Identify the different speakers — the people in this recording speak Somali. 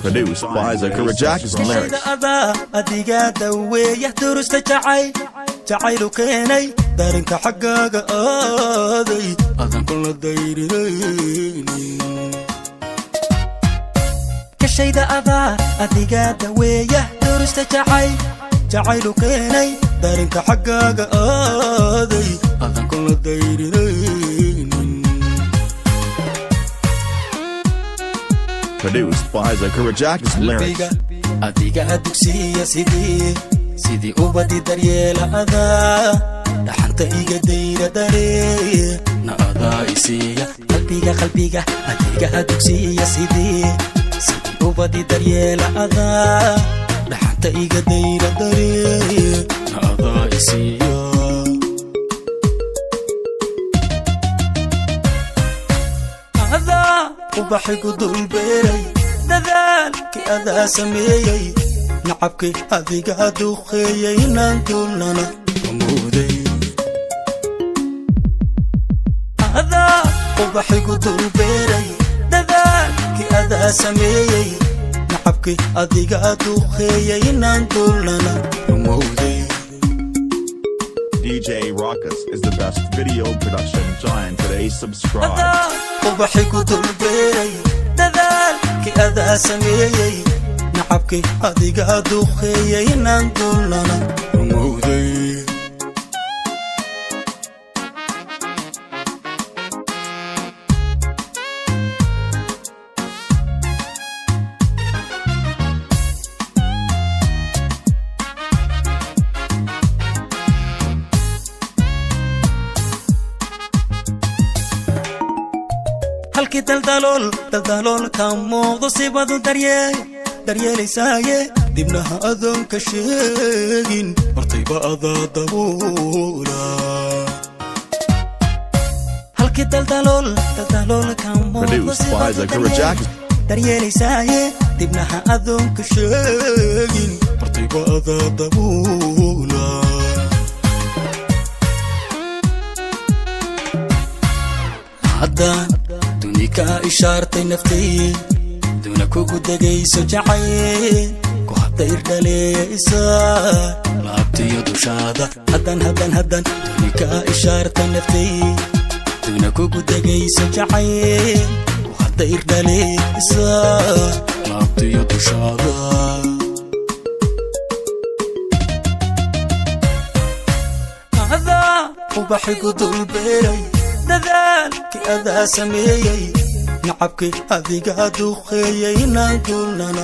Speaker 1: Produced by Zakura Jackson Lyrics.
Speaker 2: Kashayda adaa adigaa daweeya durusta jacayl jacaylu keenay darinka xaggaaga aaday adan kula dayrinaynin. Kashayda adaa adigaa daweeya durusta jacayl jacaylu keenay darinka xaggaaga aaday adan kula dayrinaynin.
Speaker 1: Produced by Zakura Jackson Lyrics.
Speaker 2: Qalbiga adigaa dugsiya sidii sidii ubadi daryeela adaa dhaxanta iga dayra daree na adaa isiiya qalbiga qalbiga adigaa dugsiya sidii sidii ubadi daryeela adaa dhaxanta iga dayra daree na adaa isiiya. Adaa ubaxigu dulbeeray dadaalkii adaa sameeyey nacabkii adigaa duqeeyey inaan duulnana amooday. Adaa ubaxigu dulbeeray dadaalkii adaa sameeyey nacabkii adigaa duqeeyey inaan duulnana amooday.
Speaker 1: DJ Rockus is the best video production giant today. Subscribe.
Speaker 2: Adaa ubaxigu dulbeeray dadaalkii adaa sameeyey nacabkii adigaa duqeeyey inaan duulnana rumowday. Halkii daldalool daldalool ka muuqdo sibadu daryeel daryeelaysaaye dibnaha adoon ka sheegin hortayba adaa dabuula. Halkii daldalool daldalool ka muuqdo
Speaker 1: Produced by
Speaker 2: sibadu
Speaker 1: Zakura
Speaker 2: daryeel
Speaker 1: Jackson.
Speaker 2: daryeelaysaaye dibnaha adoon ka sheegin hortayba adaa dabuula. Haddaan duni kaa ishaartay naftay duna kugu degayso jacayl ku hadayr dhaleeyaysa laabtiyo dushaada. Haddaan haddaan haddaan duni kaa ishaartay naftay duna kugu degayso jacayl ku hadayr dhaleeyaysa laabtiyo dushaada. Adaa ubaxigu dulbeeray dadaalkii adaa sameeyey nacabkii adigaa duqeeyey inaan duulnana